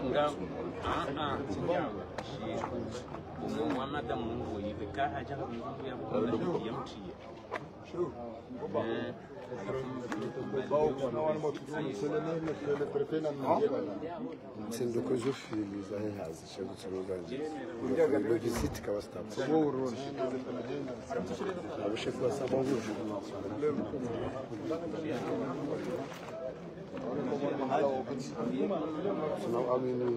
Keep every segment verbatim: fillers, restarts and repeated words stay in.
Nga, ah, ah, nga, shi, umwe mwa madame Mungu ive ka haja Mungu ya, ya mtiye. Eh. Ntsi ndo kozo fili zahe hazi, sha kutsulo zanje. Ndo visite ka wasta. Sobo uroni. Abo shefu wa sababu. Sina amini.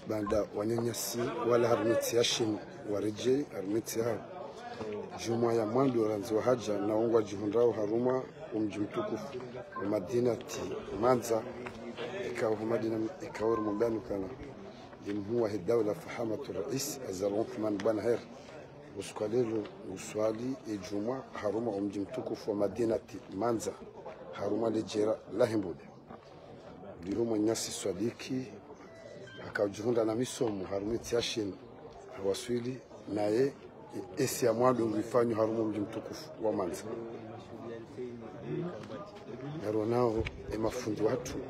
Baanda wananyasi wala harumwa entsi ya Shini, waredjei harumwa entsi yahawo. Djumwa ya mwando randzi wahaja na wo ngwadjihundrao harumwa omdji mtukufu wa Madinati Mandza, ikao ho Madina, ikao rimwambiyani ukana ndi mhuu wahe daula Fahamatu Rais Azali Athumani Bwana Heri. Usiku wa leo uswali edjumwa harumwa omdji mtukufu wa Madinati Mandza, harumwa ledjera la Hembude. Ndiho mwananyasi Swadiki, haka udjihundra na misomo harumwa entsi ya Shini, hawaswili naye, e, esi ya mwando ngifanyo harumwa omdji mtukufu wa Mandza. Ngaronao emafundi watru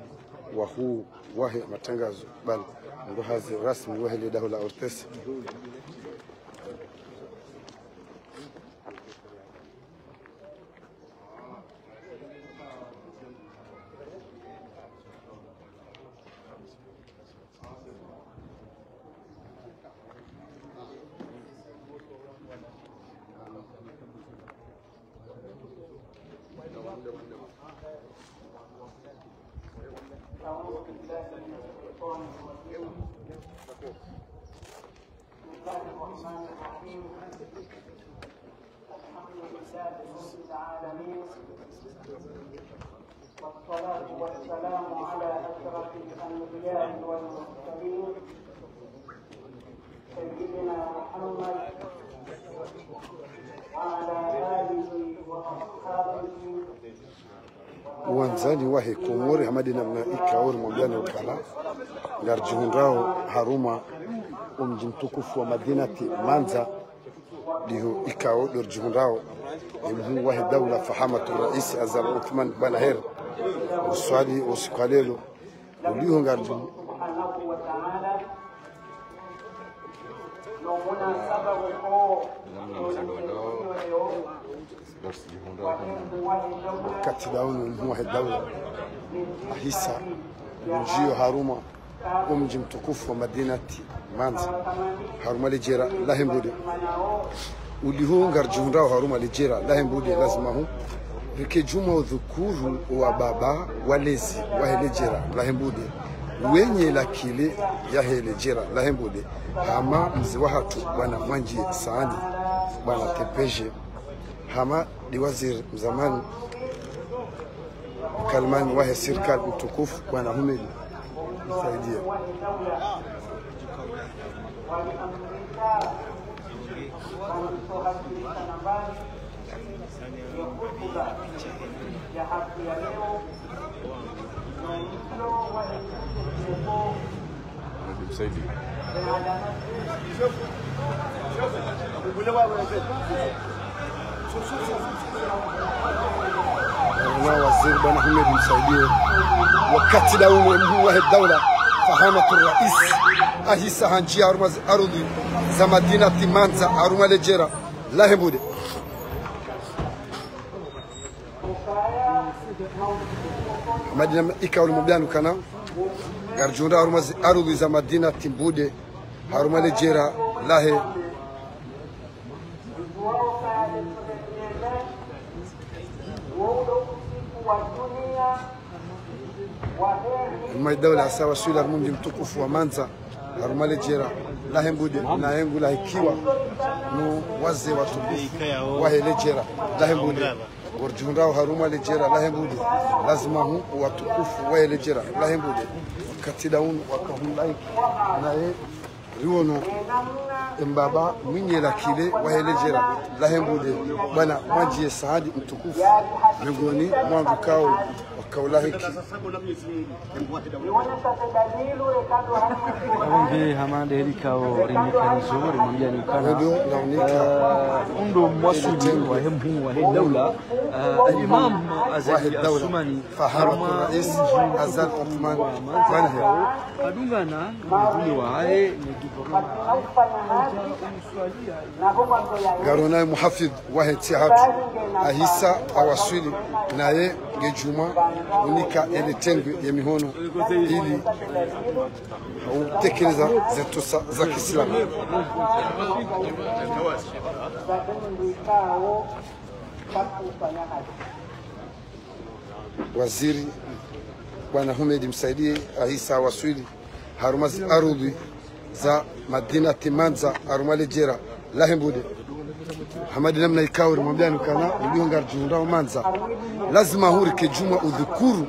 wahuu wahe matangazo, bali ndo hazi rasmi wahe ledaho la O R T C. أعوذ بالله من الشيطان الرجيم. بسم الله الرحمن الرحيم. الحمد لله رب العالمين. والصلاة والسلام على أشرف الأنبياء والمرسلين. سيدنا محمد وعلى آله وأصحابه. Wandzani wahe Komori, hamadi namna ikao rimwambiyani ukana ngaridjihundrao harumwa omdji mtukufu wa Madinati Mandza, ndiho ikao ndo ridjihundrao emhuu wahe daula Fahamatu Rais Azali Athumani Bwana Heri. Uswali usiku wa leo, ndiho ngaridji- سبحانه وتعالى Wakati daunu mhuu wahe daula ahisa ndjiyo harumwa omdji mtukufu wa Madinati Mandza, harumwa ledjera lahe Mbude. Uliho ngaridjihundrao harumwa ledjera lahe Mbude, lazima hu rike djumwa udhukuru owababa walezi wahe ledjera lahe Mbude, wenye lakile yahe ledjera lahe Mbude, hama mze wahatru bwana Mwandjiye Saadi, bwana Tepeje, hama de waziri mzamani, mkalimani wahe sirikali mtukufu, bwana Humedi Msaidiye. Msaidiye. Na waziri bwana Humedi Msaidiye, wakati daunu mhuu wahe daula, fahamatu rais, ahisa handjiya harumwa ze ardhwi za Madinati Mandza, harumwa ledjera lahe Mbude. Hama de namna ikao rimwambiyani ukana ngaridjihundrao harumwa ze ardhwi za Madinati Mbude, harumwa ledjera lahe. Mhuu wahe daula hasa waswili harumwa omdji mtukufu wa Mandza, harumwa ledjera lahe Mbude, naye ngu lahikiwa no wazee watukufu wahe ledjera lahe Mbude. Ngaridjihundrao harumwa ledjera lahe Mbude, lazima hu owatukufu wahe ledjera lahe Mbude, wakati daunu wakao hulaiki, naye riwono embaba mwinyi lakile wahe ledjera lahe Mbude, bwana Mwandjiye Saadi mtukufu, miongoni mwa wandru kao wakao lahiki. Apvo nge hama de heli kao rimekanizo, rimwambiyani ukana, eh, undo mwaswili wahe mhuu wahe daula, eh, al-Imam Azali Assoumani, fahamatu rais Azali Assoumani, bwana he. Hadungana, mhuu wahahe, ne gouvernement. Ngariono ye muhafidh wahe ntsi yahatru ahisa hawaswili, naye nge djumwa unika ele tengwe ye mihono ili utekeleza ze ntusa za kiislamu. Waziri bwana Humedi Msaidiye ahisa hawaswili harumwa ze ardhwi za Madinati Mandza, harumwa ledjera lahe Mbude. Hama de namna ikao rimwambiyani ukana uliho ngaridjihundrao Mandza, lazima hu rike djumwa udhukuru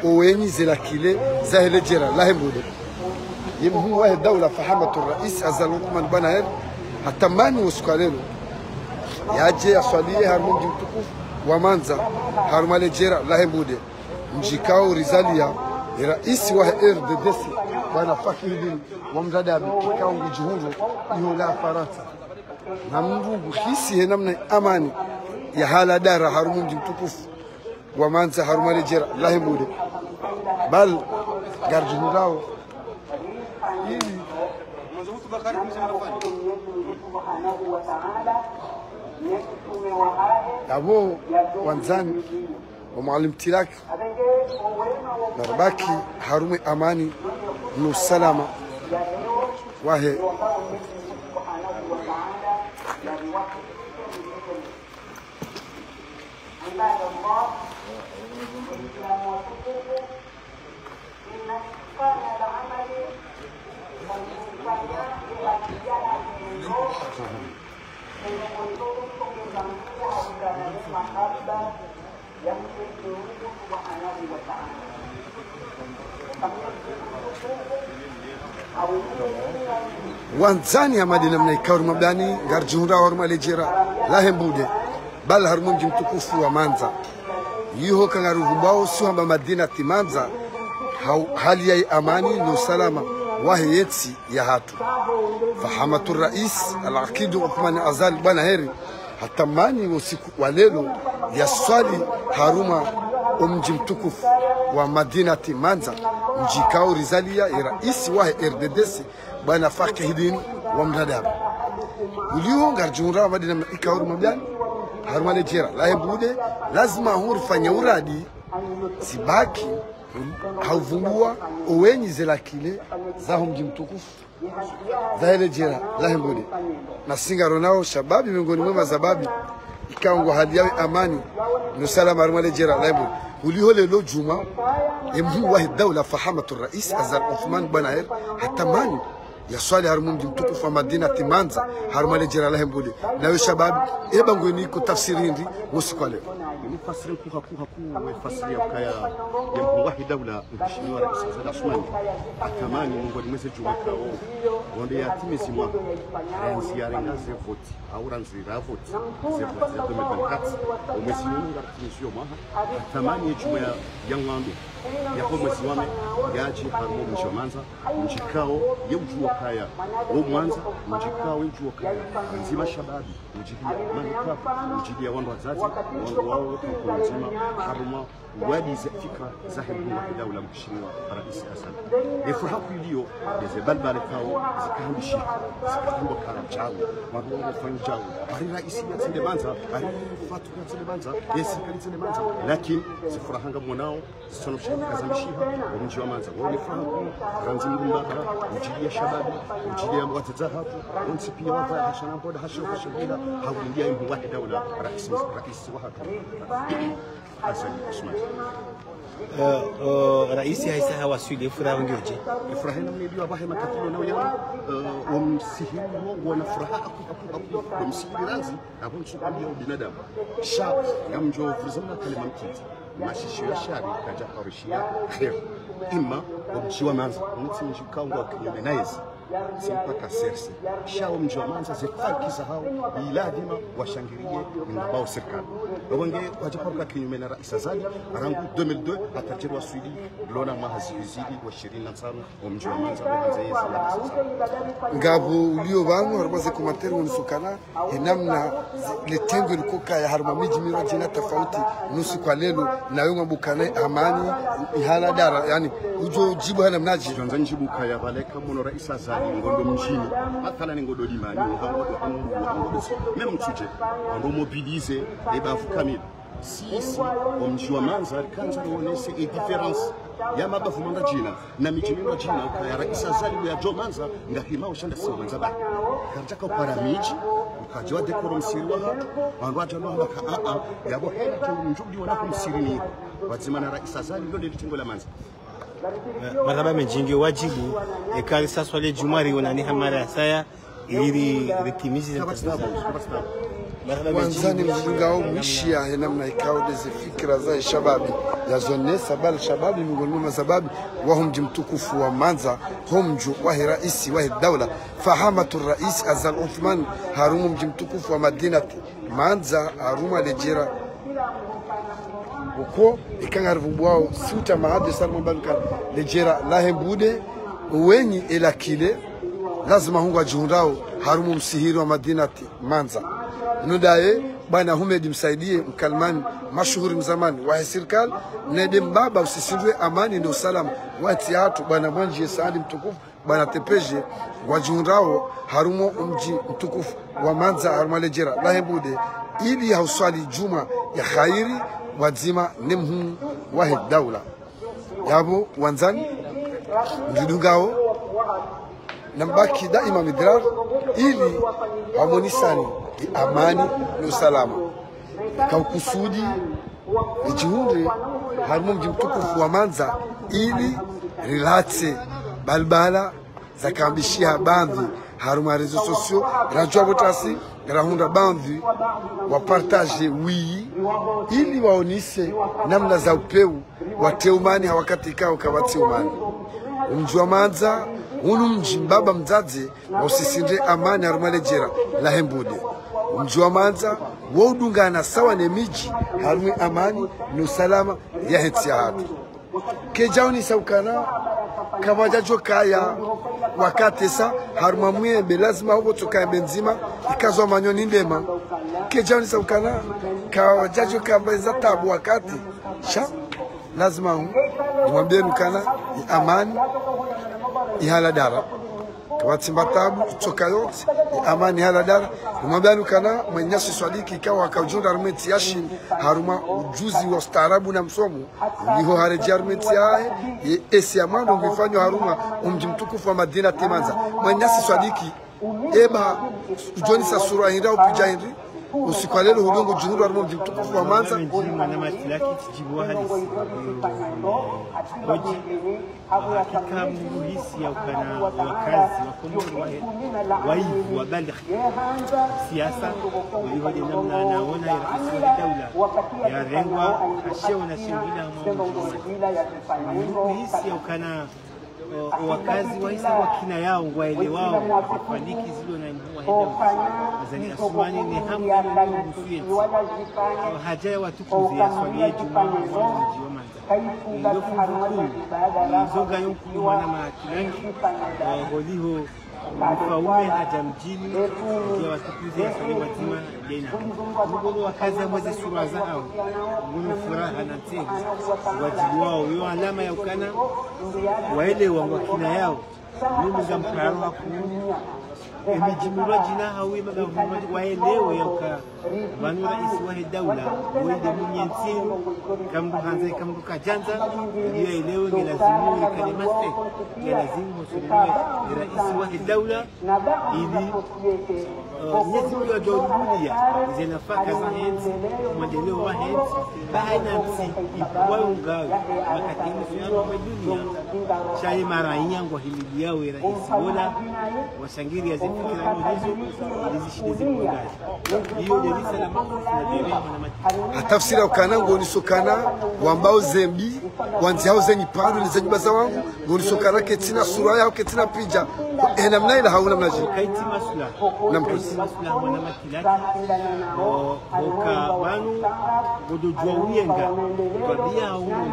owenyi ze lakile zahe ledjera lahe Mbude. Ye mhuu wahe daula fahamatu rais Azali Assoumani bwana he, hatamani wo usiku wa lelo yadje yaswaliye harumwa omdji mtukufu wa Mandza, harumwa ledjera lahe Mbude. Mdji kao rizaliya ye rais wahe R D D C, bwana Fakhridine Ouamdradabi, ikao ngu djihundro iho la Farantsa. Na mndru ngu hisi he namna amani ya halawa dara harumwa omdji mtukufu wa Mandza, harumwa ledjera lahe Mbude. Bal ngaridjihundrao ili apvo wandzani wa Mwalimu Tilak, na ribaki harumwa amani no usalama wahe. Wandzani, hama de namna ikao rimwambiyani, ngaridjihundrao harumwa ledjera lahe Mbude, bal harumwa omdji mtukufu wa Mandza. Yiho ka ngarivumbwao si hamba Madinati Mandza, ha-, hali ya amani no usalama wahe yentsi yahatru. Fahamatu rais al-Akid Assoumani Azali bwana he, hatamani wo usiku wa lelo yaswali harumwa omdji mtukufu wa Madinati Mandza, mdji kao rizaliya ye rais wahe R D D C, bwana Fakhridine Ouamdradabi. Uliho ngaridjihundrao madina ikao ri mabiyani harumwa ledjera lahe Mbude, lazima hurifanye uradi zibaki hauvumbua owenyi ze lakile zaho mdji mtukufu zahe ledjera lahe Mbude. Na si ngaronao shababi miongoni mwa mashababi ikao ngwahaliyawo amani no usalama harumwa ledjera lahe Mbude. Uliho leo djumwa, emhuu wahe daula Fahamatu Rais Azali Assoumani Bwana Heri hatamani yaswali harumwa mdji mtukufu wa Madinati Mandza, harumwa ledjera lahe Mbude. Nawe shababi, eba ngweniko tafsiri hindri wo usiku wa leo? Ini tafsiri nkuu hakuu hakuu, we tafsiri ya ukaya, ya mhuu wahe daula, mheshimiwa Rais Azali Assoumani, hatamani miongoni mwa ze djumwa ikao, wonde yatimizi mwaha, randzi yarenga ze voti, au randzi ravoti ze voti za deux mille vingt-quatre, omwezi unu ngaritimizio mwaha, hatamani ye djumwa ya, ya mwando yaho mwezi wa mai yadje harumwa omdji wa Mandza, mdji ikao ye udjuwa ukaya wo Mwandza, mdji ikao ye udjuwa ukaya ndzima shababi, udjiliya manikabu, udjiliya wandru wadzadze, wandru wao waka mkono ndzima, harumwa wadiza fikra zahe mhuu wahe daula mheshimiwa Rais Azali. Efuraha kuu iliyo, eze balbala ikao zikahambishiha, zikahambwa kara djau, wandru wao wafanya djau, bari raisi yatsende Mandza, bari Fatu yatsende Mandza, ye sirikali itsende Mandza. Lakini zifuraha ngamwonao zitsona ushinda kazambishiha, omdji wa Mandza wone furaha kuu, randzi mdru mbaba, udjiliya shababi, udjiliya wadzadze hatru, wontsi piya wapvaya hashana mboda, hasho, hasho bila, haulindiya emhuu wahe daula, rais, rais wahatru. Azali Assoumani. Eh, eh, raisi haisa hawaswili, efuraha ngiyo dje? Efuraha ina mnedi wa bahe makatilo na uyama, eh, omsihiri wo, wona furaha hakuu, hakuu, hakuu, omsihiri randzi, apvo ntsuku ya ubinadamu. Sha, ngamdjo vuriza mna kalima mtiti. Mashishiyo ya shari kayadja karishiya kheri. Ima, omdji wa Mandza, mtsi mdji ikao ngwa kinyume na yezi. Tsi mpaka serse. Sha omdji wa Mandza ze farki zahao, iladhima washangiriye ngapvao sirikali. Wapvo nge kwadja karuka kinyume na Rais Azali, rangu deux mille deux, hata djeri waswili, lona mwaha zihwi zili wa ishirini na ntsanu, omdji wa Mandza, wa Mandza yezi na Rais Azali. Ngapvo uliyo pvanu, harumwa ze commentaire wonisukana, enamna zi-, le tengo likokaya harumwa midji miradjina tafauti no usiku wa leo, nawe mwabukana amani, ihala dara, yani, udjo djibu ha namnadje? Djwanza ndjibu ukaya pvaleka mwono Rais Azali ngondo mdjini, mathalani ngondo Dimani, ngondo, ngondo, ngondo, même Mtsudje, ngondo mobilisé, ebavu kamili. Sisi, omdji wa Mandza, rikandza riwonese e différence ya mabavu mandadjina. Na midji mindadjina ukaya Rais Azali uya djo Mandza, ngahimao sha ndasi wa Mandza bahi. Karidjaka upara midji, ukadjo wa décorer omsihiri wahatru, wandru wadja no hamba ka, a, a, yapvo hela tu mdjudi wana kumsihiri ni. Wadzima na Rais Azali, lo ndeli tengo la Mandza. Eh, marahaba mendji, nge wadjibu, eka risa swali djumwa rionane ha mara ya saya, ili ritimizi ze mtazamo. Kapvatsi tabu, kapvatsi tabu. Marahaba mendji. Wandzani mdjidungao mwishiya he namna ikao ndeze fikira za shababi, yazonesa bal shababi, miongoni mwa mashababi waho mdji mtukufu wa Mandza, ho mdjo wahe raisi wahe daula, Fahamatu Rais Azali Assoumani, harumwa mdji mtukufu wa Madinati Mandza, harumwa ledjera. Uko, eka ngarivumbuao, si uta mahadre salimu mbaluka, ledjera lahe Mbude, wenyi e lakile, lazima hungwadjihundrao, harumwa omsihiri wa Madinati Mandza. Nudaye, bwana Humedi Msaidie, mkalimani, mashuhuri mzamani, wahe sirikali, nde mbaba usisindwe amani no usalama, wa ntsi yahatru, bwana Mwandjiye Saadi mtukufu, bwana Tepeje, ngwadjihundrao harumwa omdji mtukufu wa Mandza harumwa ledjera lahe Mbude, ili hauswali djumwa ya kheri, wadzima ne mhuu wahe daula. Yapvo wandzani, mdjidungao, nambaki daima midrar, ili wamonisani amani no usalama. Kaukusudi, ridjihundre harumwa mdji mtukufu wa Mandza, ili rilatse balbala zakambishiha bandhi harumwa réseaux sociaux, radjuwa pvo tasi, rahundra bandhi wa partage wiyi, ili waonise namna za upvewu, watreumani ha wakati ikao kapvatsi umani. Omdji wa Mandza, unu mdji mbaba mdzadze, wa usisindre amani harumwa ledjera lahe Mbude. Omdji wa Mandza, wo udungana sawa ne midji, harumwa amani, no usalama, yahe ntsi yahatru. Kedjaonisa ukana, kapvadjadjo kaya wakati sa, harumwa mwembe, lazima hupvo tsoka embe ndzima, ikazwa manyo ni ndema. Kedjaonisa ukana, kapvadjadjo kapvendza tabu wakati, sha, lazima hu, nimwambieni ukana, i amani, ihala dara. Watsimba tabu, itsoka yontsi, e amani haladara. Umwambia ukana, mwananyasi Swadiki ikao haka udjihundra harumwa entsi ya Shini, harumwa ujuzi wa ustaarabu na msomo. Uliho haredjei harumwa entsi yahe, ye esi ya mwando ngifanyo harumwa omdji mtukufu wa Madinati Mandza. Mwananyasi Swadiki, eba, udjonesa sura hindri au pidja hindri, usiku wa leo hudungu udjihundra harumwa omdji mtukufu wa Mandza. Mwanamatilaki, tsidjibu wa halisi. Oji. Hakika mimi huhisi ya ukana wakazi wa Komori wa, waivu, wabalighi siasa, uliho de namna naona ya raisi wa daula yarengwa, hashewa na shingila hamwe mdjumani. Mimi huhisi ya ukana, o, o wakazi wa isa wakina yao ngwaelewao, zifanyiki zilo na mhuu wa daula. Azali Asumani ni hamu ya mdjumani. Haja ya watukuzi ya swali ya djumwa wa mdji wa Mandza. Ndo fungu kuu, izo ngayo nkulu mwanamatilaki, eh, holiho mfaume hadja mdjini, ndiye watukuze ya swali wadzima lena. Mkono wakaza mweze sura zao, mkono furaha na ntsehu, wadjibu wao, yo alama ya ukana, waelewa ngwakina yao. Mimi ngamkaro hakuu. Emidji milwa djina hawi magavumwa waelewe ya uka. Pvanu raisi wahe daula, woyi de mwenye ntsi, kamdru handza, kamdru kadjandza, iyo yaelewe nge lazimu ikale maste, nge lazimu hosolelwe raisi wahe daula, ili, eh, Mwenyezi Mungu yadjo rubulia, ize nafaka zahe ntsi, mwendeleo wahe ntsi, ba haina ntsi, ikuwa yo ngawe, wakati inu fiyamu mwe dunia, shaye marainya ngwahimiliao ye raisi wola, washangiria ze fikira no nizo, ili zishinde zibungaje. Iyo de risala makufu na dere mwanamatilaki. Hatafsira ukana ngoniso ukana, wambao zembi, wandzihao ze nyiparo ne ze nyumba za wangu, ngoniso ukana ketsina sura yao, ketsina pidja, ena mna ila hauna mna dji. Kaitsi masula. Namkosi. Kaitsi masula mwanamatilaki. O, oka pvanu, ngodjo djuwa uyenga, twabia hauna.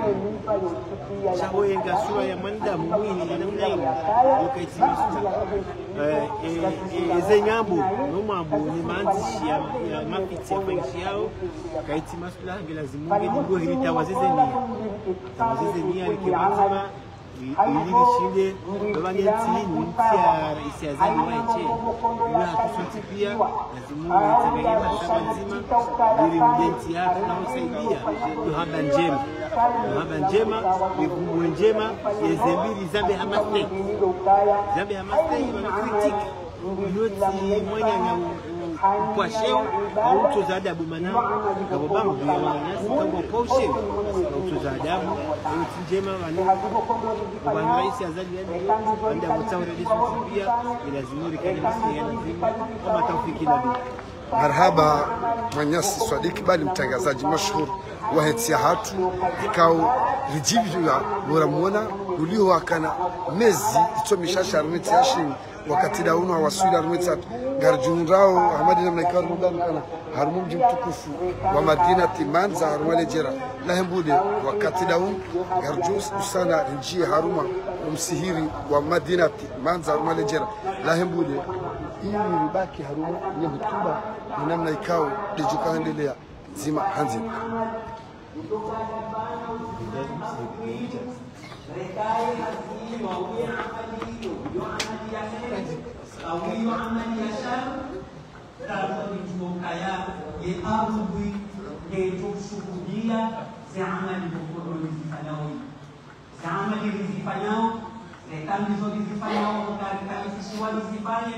Sha uyenga sura ya mwanadamu mwini, ena mna ila, yo kaitsi masula. Eh, eh, eh, ze nyambo, no mambo, ni mandzishi ya, ya mafitsi ya fanyishiyao, kaitsi masula, nge lazimu nge ningo hirita wazezenia. Wazezenia, like wadzima, i-, ili rishinde, baba ne ntsi inu, ntsi ya raisi Azali wa nchi. Ila hatusuti pia, lazimu nge itengeye masaba ndzima, ili mde ntsi ya, na usaidia, yo hamba ndjema. Yo hamba ndjema, yo vumbwe ndjema, ye zembi rizambe hamaste. Zambe hamaste, iba na critique. Yotsi mwananya u-, u-, upwasheo, hautoza adabu mana, ngapvo bambu ya wananyasi, kangwa upwasheo, hautoza adabu, yotsi ndjema wanu, wanu raisi Azali yani, anda mutsaure lisu pia, ilazimu rikane masiya lazima, kama taufiki na dua. Marahaba, mwananyasi Swadiki Bali, mtrangazadji mashuhuri wahe ntsi yahatru, ikao ridjipviwa, bora mwona, uliho wakana mezi, itso mishasha harumwa entsi ya Shini, wakati da unu hawaswili harumwa entsi yahatru. Ngaridjihundrao, Hamadi namna ikao rimwambia ukana, harumwa omdji mtukufu wa Madinati Mandza harumwa ledjera lahe Mbude, wakati da unu, ngaridjo usana rindjie harumwa omsihiri wa Madinati Mandza harumwa ledjera lahe Mbude, ili ribaki harumwa ne hutuba, ne namna ikao, de djo ka hendelea, ndzima ha ndzima. Reka ye lazima uye amali iyo, yo amali ya kheri, au yo amali ya shari, tatu ridjuwe ukaya ye ardhwi ngedjo shuhudia ze amali ndrongoo rizifanyao. Ze amali rizifanyao, reka ndizo rizifanyao, oka rikalifishiwa rizifanye,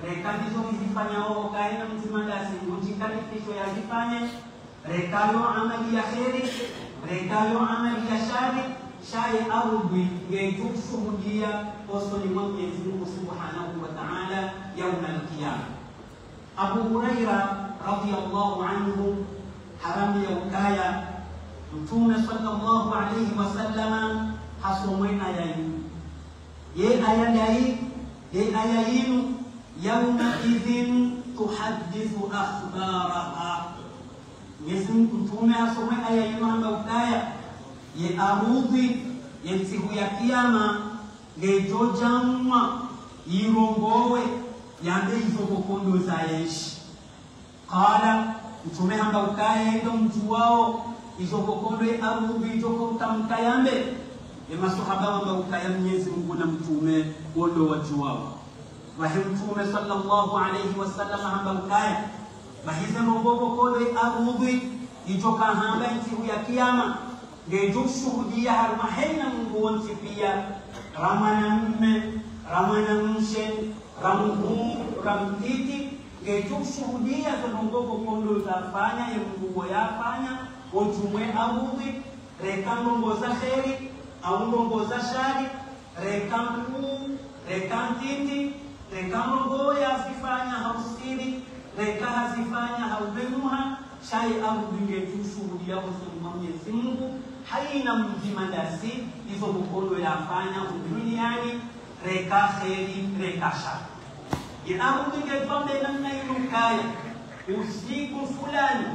reka ndizo rizifanyao, oka ena mdzima ndasi, ngudjikalifisho yazifanye, reka yo amali ya kheri, reka yo amali ya shari, sha ye ardhwi ngedjo shuhudia, osoni mwa Mwenyezi Mungu Subhanahu wa Ta'ala, yaumal qiyama. Abu Huraira, radhiyallahu anhu, harambia ukaya, Mtrume, swallallahu alayhi wa sallama, hasome aya inu. Ye aya ndayi, ye aya inu, يومئذ تحدث أخبارها. Mwenyezi Mungu, Mtrume hasome aya inu hamba ukaya, ye ardhwi, ye ntsihu ya kiyama, ngedjo djamwa, irongowe, yambe izo kokondo zayenshi. Qala, Mtrume hamba ukaya, ndo mdjuwao, izo kokondo ye ardhwi idjo ko utamka yambe. Ye maswahaba wamba ukaya Mwenyezi Mungu na Mtrume, wo ndo wadjuwao. Wahe Mtrume swallallahu alayhi wa sallam hamba ukaya, bahi ze ndrongoo pvoko ndo ye arudhwi, idjo kahamba ye ntsihu ya kiyama, ngedjo shuhudiya harumwa hayina mndru wontsi piya, ra mwanamme, ra mwanamshe, ra muhuu, ra mtiti, ngedjo shuhudiya ze ndrongoo pvoko ndo zafanya, ye mndru wo yafanya, wo djumwa ye arudhwi, reka ndrongoo za kheri, au ndrongoo za shari, reka nkuu, reka ntiti, reka ndrongoo yazifanya ha usiri, reka hazifanya ha ubenuha, sha ye arudhwi ngedjo shuhudiya hosoni mwa Mwenyezi Mungu, hayina mdzima ndasi, izo pvoko ndo yafanya, hunu duniyani, reka kheri, reka shari. Ye arudhwi ngedjo hamba namna inu ukaya, usiku fulani,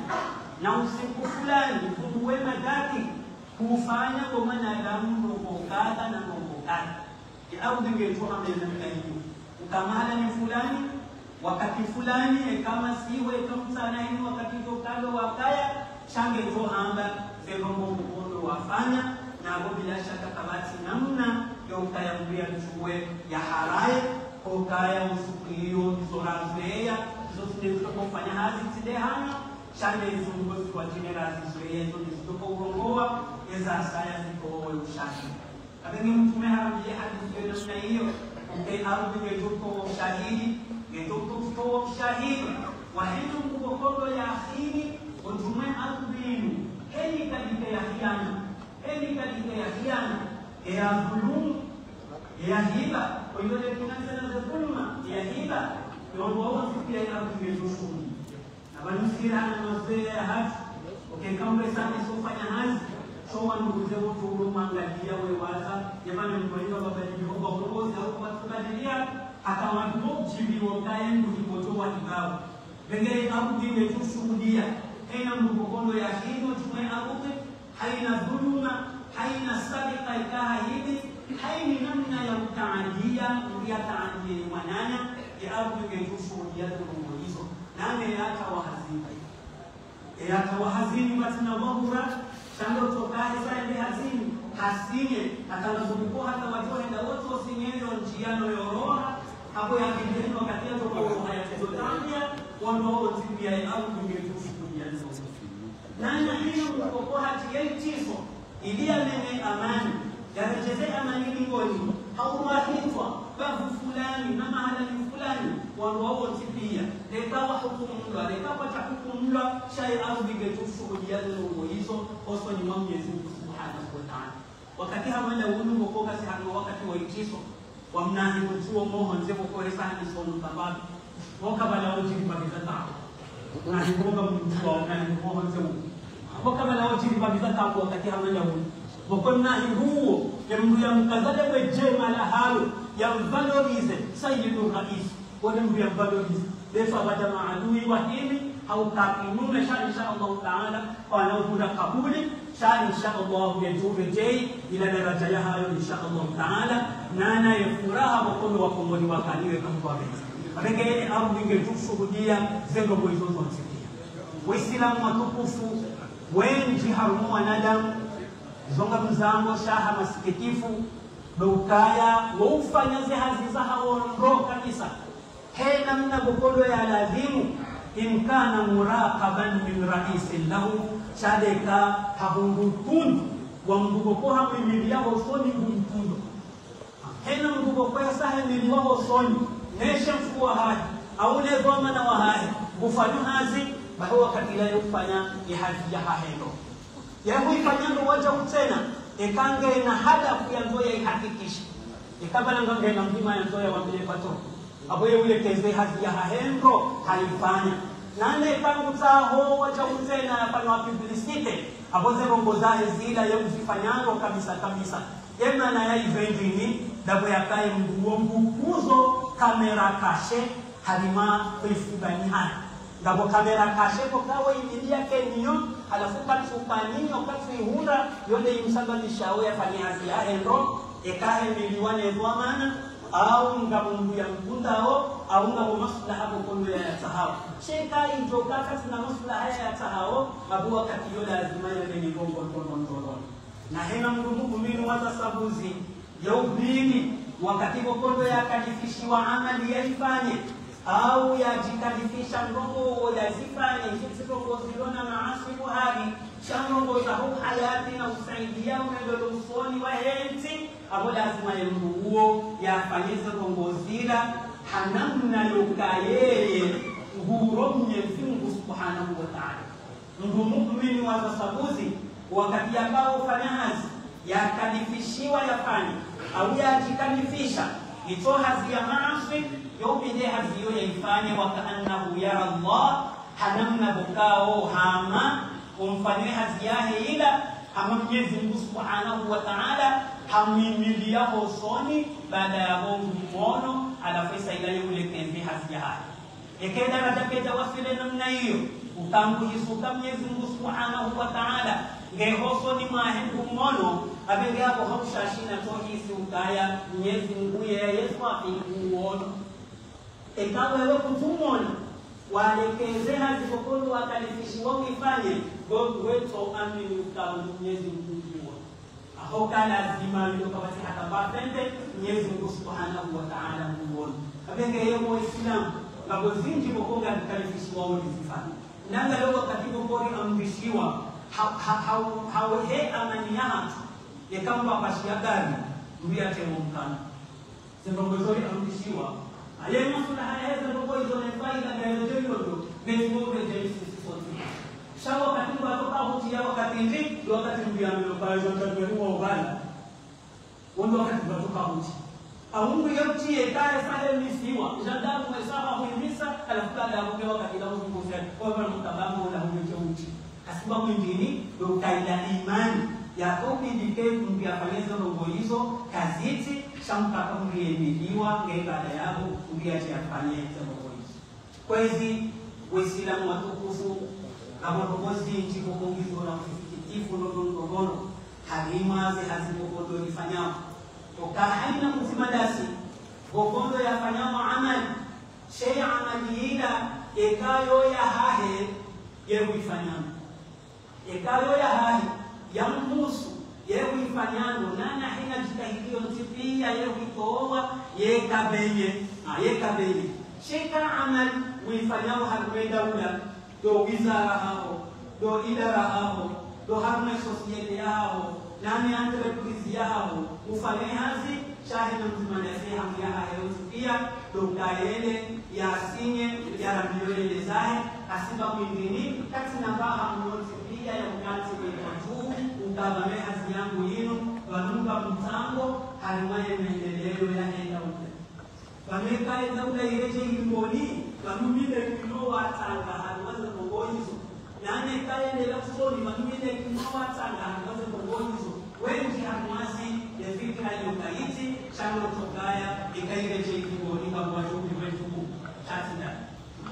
na usiku fulani, funguwe madaki, kufanya kwa mwanadamu ndrongoo kadha na ndrongoo kadha. Ye arudhwi ngedjo hamba namna inu. Uka mahala ni fulani, wakati fulani, eka masihu, eka mtsana hinu, wakati djo kalo wakaya, sha ngedjo hamba, ze ndrongoo pvoko ndo wafanya, na pvo bila shaka kapvatsi namna, yo ukaya mndru ya djuwe ya haraye, ko ukaya usiku iyo, izo razoweya, izo tsi nde zitoko fanya hazi tsi nde hana, sha nde izo ndrongoo zikwa djine razizoweya, izo nde zitoko urongowa, eza saya zitowe ushahidi. Kapvenge Mtrume harambiya hadisi yo namna iyo, uka ye arudhwi ngedjo towa ushahidi, ngedjo towa ushahidi, wahe ndrongoo pvoko ndo ya kheri, wo djumwa ye arudhwi inu, heni kadike ya khiyana, heni kadike ya khiyana, eya dhulumu, eya hiba, ko iyo nde kina tsena ze dhuluma, eya hiba, yo ndrongoo wontsi piya ye arudhwi ngedjo shuhudiya. Na pvanu sira na mazoweya yahatru, uka eka mndru esa nde sofanya hazi, sho wandru uze wo tulo mwangaliya we waza, ye pvanu mndru inga wabadili ho, wa urongozi au wa kubadiliya, hata wandru wo djimbi wo kaye mndru hikoto wa hibao. Pvenge ye arudhwi ngedjo shuhudiya, hayina mndru pvoko ndo ya kheri, wo djumwa ye arudhwi, hayina dhuluma, hayina sarika ika hahibi, hayina namna ya utaadiya, ya taadiya ye mwananya, ye arudhwi ngedjo shuhudiya ze ndrongoo izo. Nane yaka wa hazini. Eyaka wa hazini pvatsina wahura, sha ndo toka hesa yende hazini, hasinye, hata ngazo pvoko hata wadjo henda wotso sinye yo ndziya no yoroha, hapvo ya kidjeni wakati ya toka uroha ya tizo tambia, wo ndrongoo wontsi piya ye arudhwi ngedjo shuhudiya zo. Nane hino mndru pvoko hati ye itiso, ili yamene amani, yaredjeze amani lingoni, ha urwahitswa, bavu fulani, na mahala ni fulani, wandru wontsi piya, reka wahukumulwa, reka kwatsahukumulwa, sha ye arudhwi ngedjo shuhudiya ze ndrongoo izo, hosoni mwa Mwenyezi Mungu Subhanahu wa Ta'ala. Wakati hama nda wunu pvoko kasi harumwa wakati wa itiso, wamnahi mndru wo mhoho ndze pvoko hesa hani sono sababu. Pvoka pvala wodjiri pvapviza tabu. Nahi pvoka mndru wo mnahi mhoho ndze wo. Pvoka pvala wodjiri pvapviza tabu wakati hama nda wunu. Pvoko nahi huwo, ye mndru ya mkazale we djema la halo, ya mvalorize, Sayyidu Rais. Wo nde mndru ya mvalorize. Besa wada maadui wa hili, hau kakinume sha, insha Allahu Ta'ala, pvanu hura kabuli, sha, insha Allahu, yedjure djeyi, ila daraja yahayo, insha Allahu Ta'ala, nane ye furaha pvoko ndo wa Komori wakaniwe kamkwabe. Pvenge ye arudhwi ngedjo shuhudiya, ze ndrongoo izo zontsi piya. Waislamu watukufu, wendji harumwa wanadamu, zo ngamzambo sha ha masikitifu, ndo ukaya, wo ufanya ze hazi zahawo ndro kabisa. He namna pvoko ndo ya lazimu, إن كان مراقبا من رئيس له, sha ndeka ha mndru tundu, wa mndru pvoko hamwimiliya hosoni mndru tundu. Hena mndru pvoko yasa hemiliwa hosoni, ne shefu wahahe, au ne dhwamana wahahe, ngufanyo hazi, bahi wakati ula ye ufanya ye hazi yahahe ndro. Ye huifanya ndro wadja utsena, eka ngena hadafu yandzo ya ihakikishe. Eka pvala ngena mdzima yandzo ya wambile patron. Apvo ye ulekeze hazi yahahe ndro, haifanya. Nane eka ngutsaho wadja utsena ya fanywa publicité. Apvo ze ndrongoo zahe zila ye uzifanya ndro kabisa kabisa. Ye mana ya ivendini, ndapvo yakaye mndru wo ngukuzo caméra cachée, harumwa Facebook ni haya. Ngapvo caméra cachée pvo kawo ibidi yake niyo, halafu katsu faniyo, katsu ihundra, yo nde imsababishao yafanye hazi yahe ndro, eka hemiliwa ne dhwamana, au ngapvo mndru ya mkundao, au ngapvo maslaha pvoko ndo ya yatsahao. Sha eka idjo ka katsina maslaha ya yatsahao, apvo wakati yo lazima yende ni ndrongoo ndro ndro ndro. Na hena mndru muumini wa tasabuzi, ya ubini, Wakati pvoko ndo yakalifishiwa amali yaifanye, au yadjikalifisha ndrongoo yazifanye, ntsi ndrongoo zilo na maaswi buhari, sha ndrongoo za uhayati na usaidia mwendeleo usoni wahe ntsi, apvo lazima ye mndru uwo yafanye ze ndrongoo zila, ha namna yoka yeye nguhuro Mnyezi Mungu Subhanahu wa Ta'ala. Mndru muumini wa zasabuzi, wakati yakao ufanya hazi, yakalifishiwa yafanye, au yadjikalifisha, itso hazi ya maaswi, yo pvinde hazi iyo yaifanye, وكأنه يرى الله, ha namna pvokao hama, umfanyao hazi yahe ila, hama Mnyezi Mungu Subhanahu wa Ta'ala, hamwimiliya hosoni, baada ya pvo ngu mwono, halafu isa ila yo ulekeze hazi yahahe. Eka ye daraja pia djawaswili namna iyo, uka nguhisi uka Mnyezi Mungu Subhanahu wa Ta'ala nge hosoni mwahe ngu mwono, apvenge apvo ha ushashi na tsohisi ukaya Mnyezi Mungu yeye swafi ngu mwono. Eka wewe kutsu mwona, walekeze hazi pvoko ndo wakalifishiwa uifanye, ngo wetso amini uka Mnyezi Mungu ngu mwono. Aho ka lazima ndo kapvatsi hata mba fente, Mnyezi Mungu Subhanahu wa Ta'ala ngu mwono. Apvenge ye Muislamu, ngapvo zindji pvoko ngazikalifishiwa ulizifanye. Nanga leo wakati pvoko riamrishiwa, ha, ha, ha, ha, he amani yahatru, yeka mba pashi ya gari, mbi ya temo mkana. Ze ndrongoo izo riamrishiwa. Aye masula haya ze ndrongoo izo ne faida ngayo djo ilondo, ngezi ngo ngezi sisi sontsi. Sha wakati mba toka huti ya wakati ndri, ndo wakati mbi ya milo kwa izo ntadwe huwa ubala. Wo ndo wakati mba toka huti. Aungu ya uti ye kare fale misiwa, gendarme we sawa huimisa, halafu baada ya pvo nge wakati la uzunguza, kwa mba mtabango la huyo uti. Hasibabu ndrini, ndo ukaida imani, ya tobidi ke mndru yafanye ze ndrongoo izo, kazitsi, sha mpaka mndru yemiliwa, nge baada yapvo, mndru yadje yafanye ze ndrongoo izo. Kwezi, Waislamu watukufu, ngapvo ndrongoo zindji pvoko ngizo na usikitifu no ndrongoo, harimwa ze hazi pvoko ndo rifanyao. Toka haina mdzima dasi, pvoko ndo yafanyao amali, she amali ila, eka yo yahahe, ye huifanyao. Eka yo yahahe, yamhusu, ye huifanyao, nana hina djitihadi yontsi pia ye huitowa, ye kabenye, a, ye kabenye. Sheka amali, huifanyao harumwa daula, ndo wizara haho, ndo idara haho, ndo harumwa société yahaho, nani entreprise yahaho, ufanye hazi, shahe na mdzima dasi hamu yahahe yontsi pia, ndo uka yele, yasinye, yarambiwe yende zahe, hasibabu ndrini, katsina mbaha mndru yontsi pia ya ukantsi weka dju, uka pvanu ye hazi yangu yinu, pvanu nga mtsango, harimwa ye maendeleo yahe daula. Pvanu eka ye daula iredjei nyumeni, pvanu mi nde kino watsanga harimwa ze ndrongoo izo. Nane eka yendelea usoni, pvanu mi nde kino watsanga harimwa ze ndrongoo izo. Wendji harimwa zi, ye fikira iyo kayitsi, sha ndo tokaya, eka iredjei nyumeni, ngapvo wadjo pvire tuku. Sha tsi nda.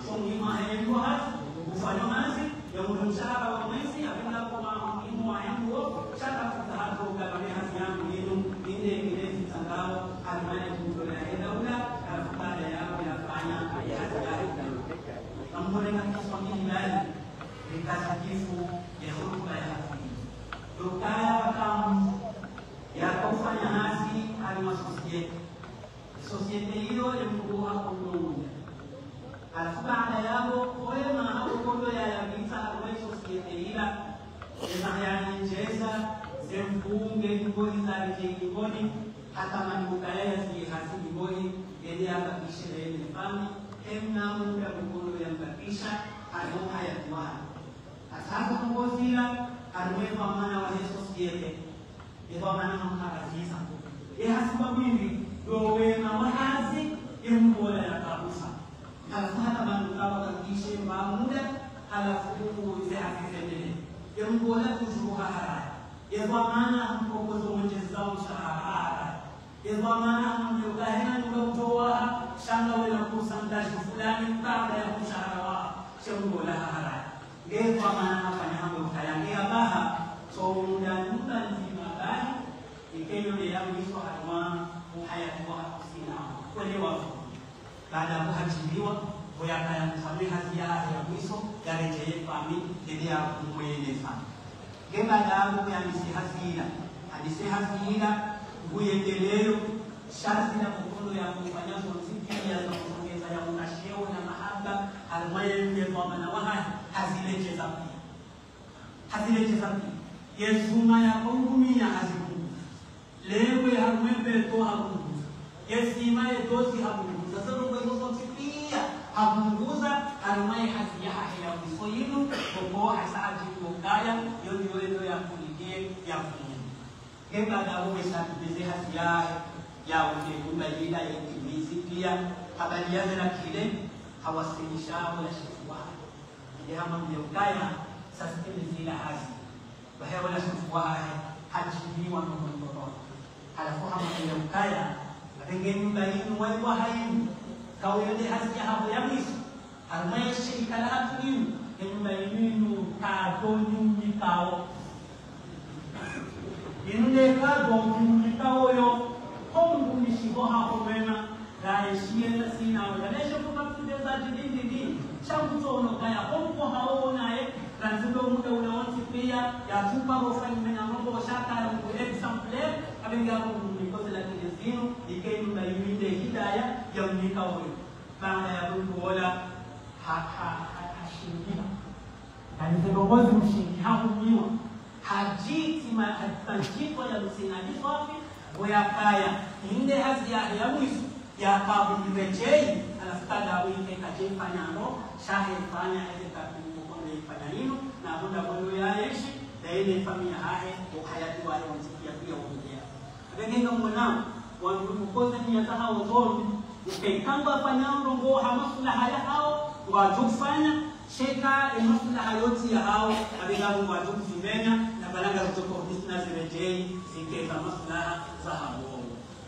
So muhimu wahe mndru hazi, ufanya hazi, ya ule mshahara wa mwezi, apvenge kwa muhimu wahe mndru, sha ka kutsaha hata uka pvanu ye hazi yangu yinu, inde ngine zitsangao, harimwa ye mndru ya daula, halafu baada yapvo yafanya, ye hazi yahe. Kamwone ka kiswa kini bali, rikaza kifu, ye hutuba ya hazi. Ndo ukaya pvaka mndru, yaka ufanya hazi, harimwa société. Société iyo, ye mndru wa kundo uya. Halafu baada yapvo, oye maha pvoko ndo yayapvitsa harumwa ye société ila, eza yayenjeza, ze mfunge, ndrongoo iza rije nyumeni, hata manduka yaya zi hazi nyumeni, yende yabakishe yende fami, hemna muda pvoko ndo yambakisha, harimwa uhayati wahe. Hata haza ndrongoo zila, harimwa ye dhwamana wahe société. Ye dhwamana hamkaraziza. Ye hasibabu ndrini, ndo wema wa hazi, ye mbola ya kabusa. Halafu hata pvanu kawa kakishe mba muda, halafu ze hazi zendelee. Ye mbola toujours haharaya. Ye dhwamana hamkoko zo mwendjeza mshahara haharaya. Ye dhwamana hamwambia uka hena nyumba utowa, sha ngawe na pourcentage fulani, kabla ya mshahara waho, she mbola haharaya. Nge dhwamana hafanya hamwe ukaya nge abaha, so munda nyumba ndzima bahi, ike yo nde ya mwiso harimwa uhayati wahe kusina, kwele wafu. Baada ya kuhadjiliwa, pvo yakaya mfanye hazi yahe ya mwiso, yaredjeye fami, yende ya kumweleza. Nge baada yapvo yandise hazi ila, yandise hazi ila, nguyendeleyo, Sha zila mkono ya kufanya zontsi pia za kuongeza ya unasheo na mahaba, harimwa ye mwana wahahe, haziledjeza pia. Haziledjeza pia. Ye zuma ya kumgumia hazipvunguza. Lengwe harimwa ye beto hapvunguza. Ye sima ye dozi hapvunguza. Ze ndrongoo izo zontsi pia hapvunguza, harimwa ye hazi yahahe ya mwiso yinu, koko hasa hadjibu ukaya, yo ndiyo ndo ya kulikie ya kumu. Nge baada wo wesa tubeze hazi yahe, ya uke kumba yila ye timizi pia, habari ya zela kile, hawasilisha wo la shifu wahe. Ile hamwambia ukaya, sasitimizi ila hazi. Bahe wo la shifu wahe, hadjibiwa no mwenye. Halafu hamwambia ukaya, apvenge nyumba yinu, wayi wa hayinu, kawe yo nde hazi yahaho ya mwiso. Harimwa ye shirika lahatru linu, ye nyumba yinu, yinu kado nyumikao. Yinu nde kado nyumikao yo, ho mngu mishiho haho mwema, raye shiye na sina ola. Leshe kuka kuteza djidindindi, sha kutsono kaya, ho mko hawo naye, randzi ndo muda ula wontsi pia, ya tupa rofa yimenya mambo, shaka ya mngu exemplaire, apvenge ya mngu mikoze la kile zinu, ike nyumba yinu nde hidaya, ya mnikao yo. Baada ya mngu ola, ha, ha, ha, hashindila. Kanize ndrongoo zi mshindi, hahumiwa. Hadjiti ma, hadjitwa ya msina, hadjitwa wapi, wo ya kaya. Inde hazi ya, ya mwiso, ya kabu mrejei, halafu kada wike kadje fanya ndo, sha he fanya, he kabu mkono ifanya yinu, na hunda mwono ya yeshi, na ine familia yahahe, wo hayati wahe wontsi pia pia uhudea. Apvenge ngamwona, wandru mkoze nia zahawo zontsi, uke ikao ngwafanya ndrongoo ha maslaha yahawo, ngwadjo ufanya, sheka ye maslaha yontsi yahawo, apvenge ngwadjo ufimenya, na balanga zidjoko bisina zirejei, zike za maslaha zahawo.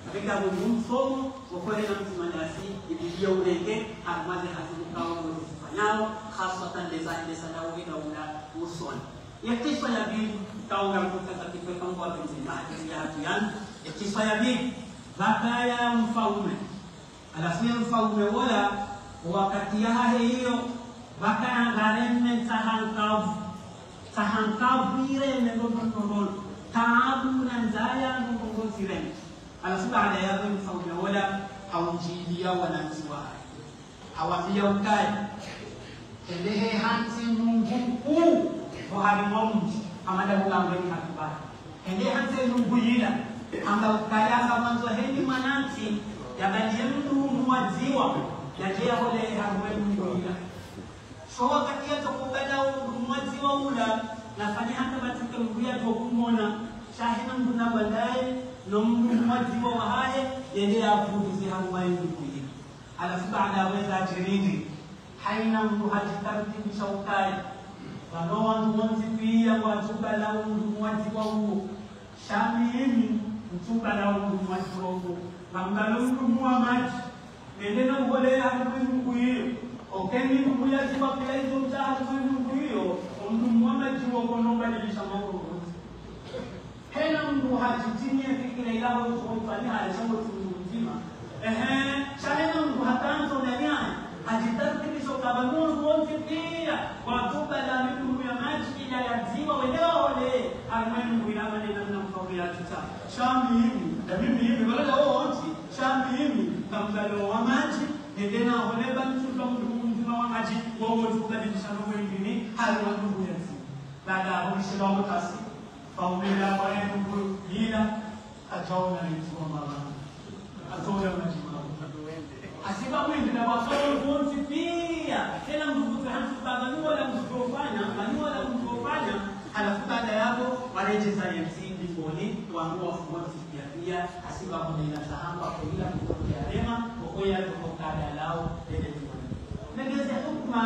Apvenge ngu msomo, wo kweli na mtima ndasi, ibidi ya urenge, harimwa ze hazi mkao ngozifanyao, haswatan leza, leza la uwe na ula usoni. Ye kiswa ya pvili, kaunga mkuta za kipwe kangu wa benzi mahadisi yahatru yanu. Ye kiswa ya pvili, pvakaya mfaume. Halafu ye mfaume wola, wakati yahahe iyo, pvakaya ngareme tsaha nkavu. Tsaha nkavu ireme ndo ndo ndo ndo. Taabu na ndzaya ndo ndo ndo zireme. Halafu baada yapvo mfaume wola, haundjilia wanantsi wahahe. Hawambia ukaya, hende he hantsi nungu nkuu, pvo harimwa mdji, hama nda hula mbeni hatru bali. Hende hantsi nungu yila, hamba ukaya hamba mwandzo heni mwanantsi, yabaliye mndru mwadziwa, yadje yahole harimwa nungu yila. Sho wakati yatso kubala mndru mwadziwa ula, nafanye hata batike mndru yatso kumona, sha hena mndru na wandaye, no mndru mwadziwa wahahe, yende yapvuduze harimwa nungu yila. Halafu baada ya weza djirindi, hayina mndru hadjitartibisha ukaya, pvanu wandru wontsi pia ngwadjo ubala mndru mwadziwa uwo. Sha mimi, ntsu ubala mndru mwadziwa uwo. Ngam ubalo mndru mwa madji. Nende na uhole harimwa nungu iyo. Oke ni nungu yadziwa pia izo mtsaha harimwa nungu iyo. Omndru mwa madji wo kono ubadilisha mambo yontsi. Hena mndru hadjitimiye fikira ila ho tso mfani hale sha motsi mndru mdzima. Ehe, sha hena mndru hata ntso nani hale, hadjitartibisha ukaya pvanu wandru wontsi pia, ngwadjo ubala mndru mwa madji ila yadziwa wende wahole, harimwa nungu ila mane na mna mfaume ya tita. Sha mimi, ya mimi mimi, wala la wontsi, sha mimi, ngam ubalo wa madji, nende na hole ba ntsu ubala mndru mdzima wa madji, wo wo tsu ubadilisha no wengine, harimwa nungu yadziwa. Baada ya hule shilo mkasi, Mfaume la pvale nungu yila, kadjaona ne mdji wa mama. Kadjaona madji mama. Hasiba mwendje na wafaume wontsi pia. Hena mndru kutsu hantsi ukaya pvanu wola mdjo ufanya, pvanu wola mdjo ufanya. Halafu baada yapvo, waredjeza ye mdji mbingoni, wandru wafu wontsi pia pia. Hasiba mwendje na sahamba, kwa ila mndru ya rema, kwa kwa ya toko kada lao, lele tuwa. Negeze hukuma,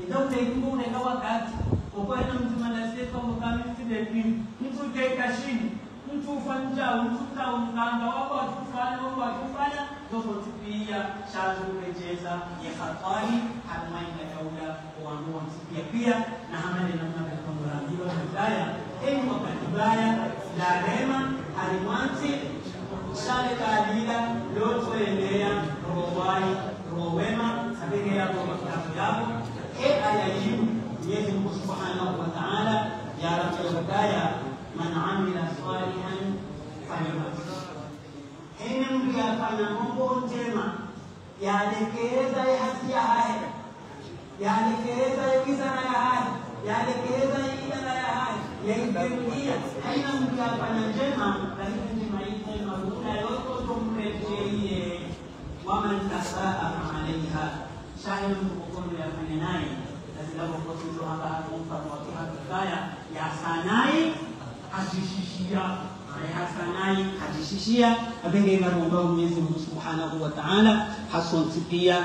ida utekingo urenga wakati, kwa kwa hena mdji mwana sefa mkami mtsi de pili. Ntsu teka shini, ntsu fanya, ntsu ka unganga, wako watsu fanya, wako watsu fanya, zozo tsi pia, sha zo uredjeza, ye hatwari, harimwa inga daula, wandru wontsi pia pia, na hama nde namna kaka murambilo na kaya, enyi wakati baya, la rema, harimwa ntsi, sha le kalila, lo twendeya, roho wayi, roho wema, sabenge yapvo kwa kitabu yapvo, e aya yinu, Mwenyezi Mungu Subhanahu wa Ta'ala, ya Rabbi ya kaya, من عمل صالحا فلنفسه. Hene mndru ya na ndrongoo ndjema, yalekeza ye hazi yahahe, yalekeza ye wizara yahahe, yalekeza ye idara yahahe, yaipvendia, haina mndru yafanya ndjema, basi ndjema ile marunda yontsi mredjeye. ومن أساء فعليها. Sha haina mndru kokono yafanya nayi, lazima kokono ndo hamba hata mfano wa kihakikaya, yahasanayi, hajishishia. Yahasanayi, hajishishia. Apvenge ngaromba Mwenyezi Mungu Subhanahu wa Ta'ala, hasontsi pia,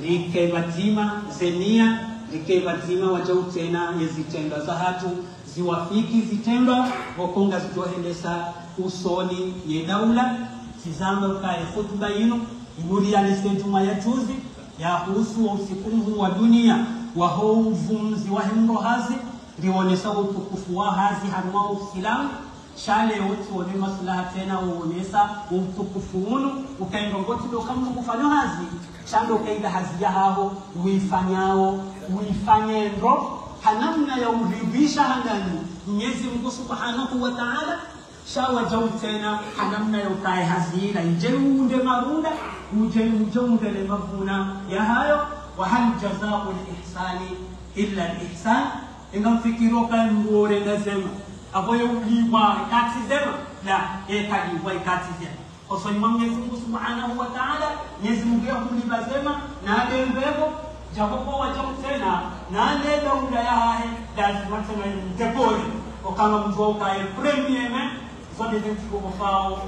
rike pvadzima, ze nia, rike pvadzima, wadjau tsena, ye zitrendwa zahatru, ziwafiki zitrendwa, pvoko ngazidjohendesa usoni ye daula. Tsizamba ukaya ye khutuba yinu, inu rialise djumwa ya juzi, yahusu wo usiku mhuu wa dunia, waho uvumzi wahe mndru hazi, rionesa wo utukufu wa hazi harumwa Usilamu, sha leo tsione maslaha tsena wo uonesa wo utukufu unu, ukaendo ngotsi ndo kamwe kufanya hazi, sha ndo kaida hazi yahaho, uifanyao, uifanye ndro, ha namna ya uridhwisha handani Mwenyezi Mungu Subhanahu wa Ta'ala, sha wadjau tsena, ha namna ya ukaya hazi ila, idje unde marunda, udje, udje unde le mavuna yahayo, وهل جزاء الإحسان إلا الإحسان. Inga mfikiri ukaya mndru orenda zema, apvo ye ulipvwa ikatsi zema, la, ye kalipvwa ikatsi zema. Osoni mwa Mwenyezi Mungu Subhanahu wa Ta'ala, Mwenyezi Mungu yahulipva zema, na ade mbevo, djapvo kwa wadjau tsena, na ade daula yahahe, lazima tsena yimdekore. Okanga mndru ukaya premier mai, zo ndeze mfiko kofao,